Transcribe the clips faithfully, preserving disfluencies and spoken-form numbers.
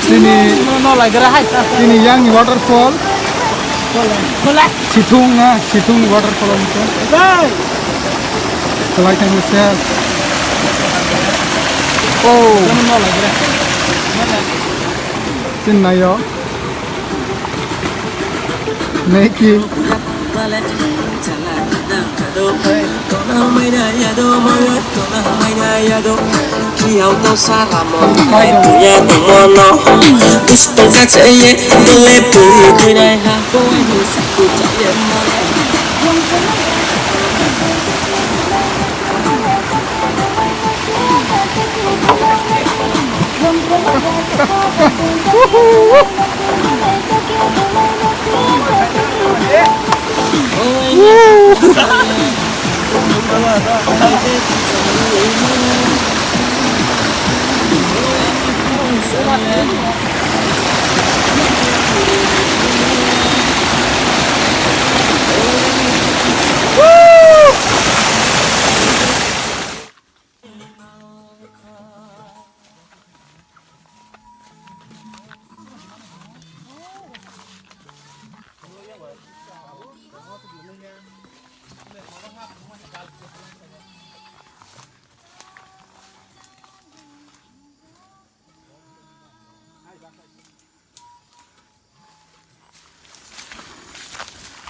Tini, tini yang ni waterfall. Sithung na, Sithung ni waterfall ang khe. Lai thang se. Oh. Tini nayo. Neki.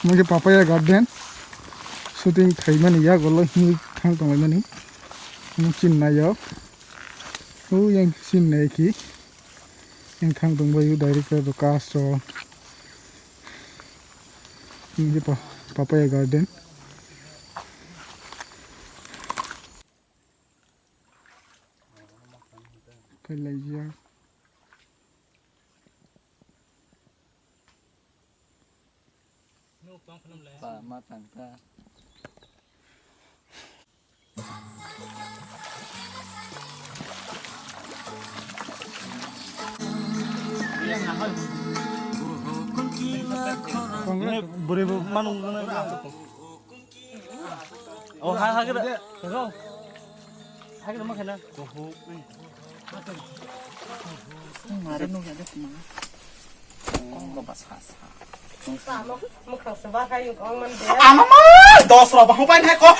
Omo khe papaya garden, shooting khaimani yago lo himwi thang tonglaimani. Omo chini naiyok, o yang chini nai khi yang thang tongbai o director rok cast rok. Omo khe pa-, papaya garden. Kailaijak. Pa ma tang ta. Bwrwi bo ma nung nung. Oh, ha, ha, kira. Kau. Ha, kira, ma kena. Mare nung ya, dek, ma. Kong lo ba sa, sa. Sa, mo, mo, kang, sa, ba, kai, yung, kong, man, de. Ama, ma, dos, ro, ba, hong, pai, hai, ko.